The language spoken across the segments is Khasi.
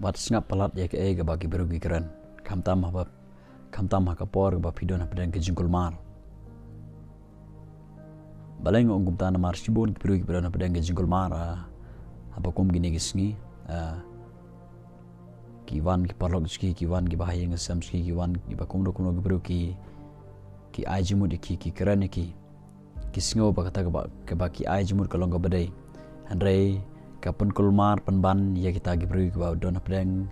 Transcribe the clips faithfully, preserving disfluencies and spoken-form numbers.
Wat sngap palat ïa kaei kaba ki briew ki kren, khamtam haba, khamtam ha ka por kaba phi don hapdeng ka jingkulmar. Balei nga ong kumta? Namar shibun ki briew kiba don hapdeng ka jingkulmar, ah, haba kum kine ki sngi, ah, ki wan ki paralok jong ki, ki wan kiba ha ïing ha sem jong ki, ki wan kiba kumno kumno ki briew ki, ki ai jingmut ïa ki, ki kren ïa ki. Ki sngew ba kata kaba, kaba ki ai jingmut ka long kaba dei. Hynrei ka pynkulmar pynban ïa kita ki briew kiba don hapdeng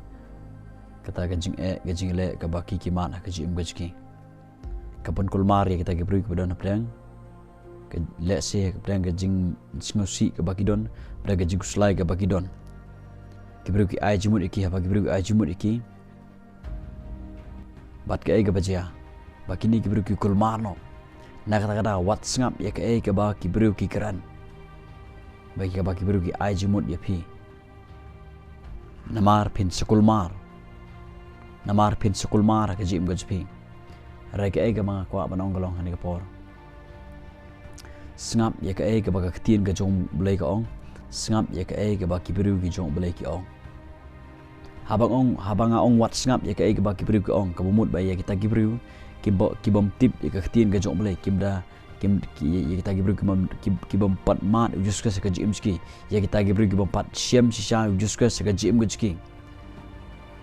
kata ka jingeh ka jingleh kaba ki, ki mad ha ka jingim ka jong ki. Ka pynkulmar ïa kita ki briew kiba don hapdeng ka, lehse hapdeng ka jingsngewsih kaba ki don, hapdeng ka jingkhuslai kaba ki don. Ki briew ki ai jingmut ïa ki, haba ki briew ki ai jingmut ïa ki, bad kaei kaba jia, ba kine ki briew ki kulmar noh. Na kata ka daw wat sngap ïa kaei kaba ki briew ki kren, ba kaba ki briew ki ai jingmut ïa phi. Namar phin sa kulmar. Namar phin sa kulmar ha ka jingim ka jong phi. Hynrei kaei kaba nga kwah ban ong ka long ha kane ka por, sngap ïa kaei kaba ka ktien ka jong U Blei ka ong. Sngap ïa kaei kaba ki briew ki jong U Blei ki ong. Haba nga ong, haba nga ong wat sngap ïa kaei kaba ki briew ki ong, kaba mut ba ïa kita ki briew ki ba, ki bym tip ïa ka ktien ka jong U Blei, kim da, kim, ki, ïa kita ki briew ki bym, ki, ki bym pat mad ïa U Jisu Khrist ha ka jingim jong ki. Ïa kita ki briew ki bym pat shem shisha ïa U Jisu Khrist ha ka jingim ka jong ki.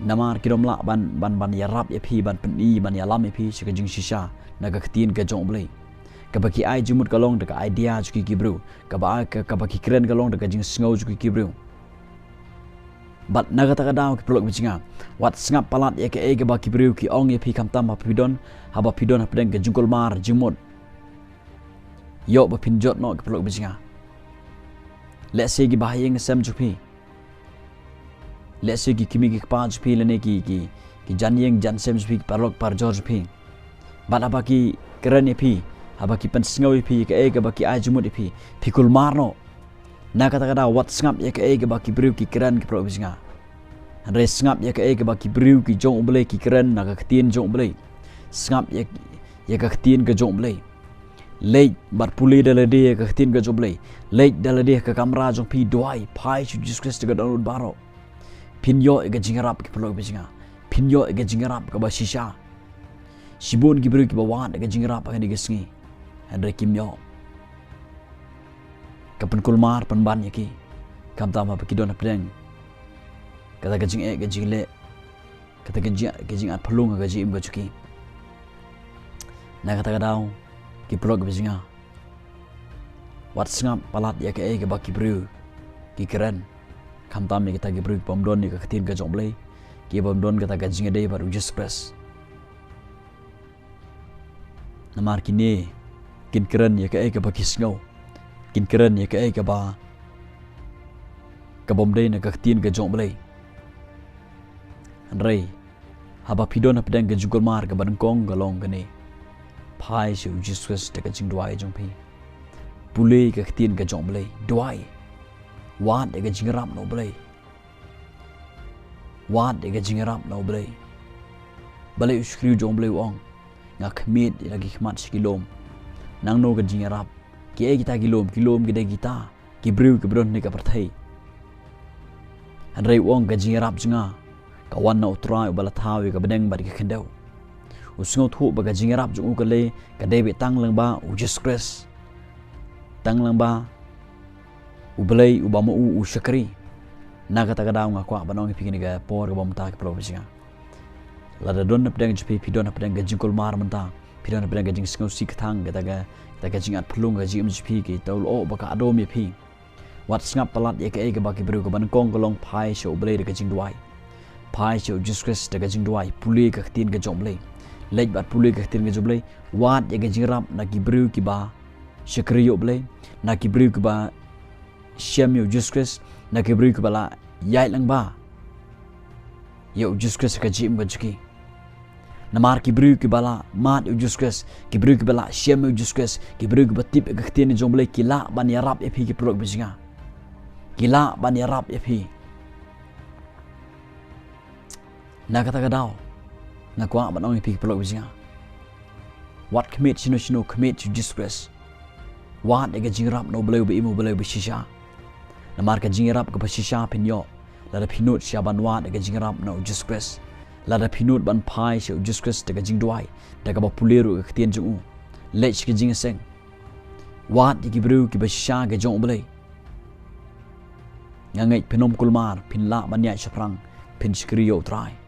Namar kim lah ban, ban, ban ïarap ïa phi, ban pyni, ban ïalam ïa phi sha ka jingshisha na ka ktien ka jong U Blei. Kaba ki ai jingmut ka long da ka idea jong ki, ki briew, kaba, ka, kaba ki kren ka long da ka jingsngew jong ki, ki briew. Bad na kata ka daw, ki paralok ba jong nga, wat sngap palat ïa kaei kaba ki briew ki ong ïa phi, khamtam haba phi don, haba phi don hapdeng ka jingkulmar jingmut. Ïoh ba phin jot noh, ki paralok ba jong nga. Lehse kiba ha ïing ha sem jong phi, lehse ki kmie ki kpa jong phi, lane ki, ki, ki jan ïing jan sem jong phi, ki paralok parajor jong phi. Bad haba ki kren ïa phi, haba ki pynsngew ïa phi kaei kaba ki ai jingmut ïa phi, phi kulmar noh. Na kata ka daw wat sngap ïa kaei kaba ki briew ki kren, ki paralok ba jong nga. Hynrei sngap ïa kaei kaba ki briew ki jong U Blei ki kren na ka ktien jong U Blei. Sngap ïa, ïa ka ktien ka jong U Blei. Leit bad pule da lade ïa ka ktien ka jong U Blei. Leit da lade ha ka kamra jong phi, duwai, phai sha U Jisu Khrist da ka dohnud baroh. Phin ïoh ïa ka jingïarap, ki paralok ba jong nga. Phin ïoh ïa ka jingïarap kaba shisha. Shibun ki briew kiba wad ïa ka jingïarap ha kane ka sngi, hynrei kim ïoh. Ka pynkulmar pynban ïa ki, khamtam haba ki don hapdeng kata ka jingeh ka jingleh, kata ka jing, ka jingat phyllung ha ka jingim ka jong ki. Na kata ka daw, ki paralok ba jong nga, wat sngap palat ïa kaei kaba ki briew ki kren, khamtam ïa kita ki briew ki bym don ïa ka ktien ka jong U Blei, ki bym don kata ka jingïadei bad U Jisu Khrist. Namar kine kin kren ïa kaei kaba ki sngew, kin kren ïa kaei kaba, ka bym dei na ka ktien ka jong U Blei. Hynrei haba phi don hapdeng ka jingkulmar, kaba nyngkong ka long kane: phai sha U Jisu Khrist da ka jingduwai jong phi. Pule ka ktien ka jong U Blei, duwai. Wad ïa ka jingïarap na U Blei. Wad ïa ka jingïarap na U Blei. Balei u shakri jong U Blei u ong, nga khmied ïa la ki khmat sha ki lum? Nangno ka jingïarap? Kiei kita ki lum? Ki lum ki dei kita ki briew kiba don ha kane ka pyrthei. Hynrei u ong, ka jingïarap jong nga ka wan na U Trai uba la thaw ïa ka bneng bad ka khyndew. U sngewthuh ba ka jingïarap jong u ka lei, ka dei beit tang lyngba U Jisu Khrist, tang lyngba U Blei uba ma u u shakri. Na kata ka daw nga kwah ban ong ïa phi kane ka por kaba mynta, ki paralok ba jong nga. Lada don hapdeng jong phi, phi don hapdeng ka jingkulmar mynta, phi don hapdeng ka jingsngewsih kthang, kata ka, kata ka jingat phyllung ha ka jingim jong phi, kato lyoh ba ka adom ïa phi, wat sngap palat ïa kaei kaba ki briew, kaba nyngkong ka long phai sha U Blei da ka jingduwai. Phai sha U Jisu Khrist da ka jingduwai, pule ka ktien ka jong U Blei. Leit bad pule ka ktien ka jong U Blei. Wad ïa ka jingïarap na ki briew kiba shakri ïa U Blei, na ki briew kiba shem ïa U Jisu Khrist, na ki briew kiba la ïaid lyngba ïa U Jisu Khrist ha ka jingim ka jong ki. Namar ki briew kiba la mad ïa U Jisu Khrist, ki briew kiba la shem ïa U Jisu Khrist, ki briew kiba tip ïa ka ktien jong U Blei, ki lah ban ïarap ïa phi, ki paralok ba jong nga. Ki lah ban ïarap ïa phi. Na kata ka daw nga kwah ban ong ïa phi, ki paralok ba jong nga, wat khmied shano shano, khmied sha U Jisu Khrist. Wad ïa ka jingïarap na U Blei uba im, U Blei uba shisha. Namar ka jingïarap kaba shisha phin ïoh Lada phi nud sha ban wad da ka jingïarap na u Jisu Khrist, lada phi nud ban phai sha u Jisu Khrist da ka jingduwai, da kaba pule ruh ka ktien jong u, leit sha ka jingïaseng, wad ïa ki briew kiba shisha ka jong u Blei. Nga ngeit phin ym kulmar, phin lah ban ïaid shaphrang, phin shakri ïa u Trai.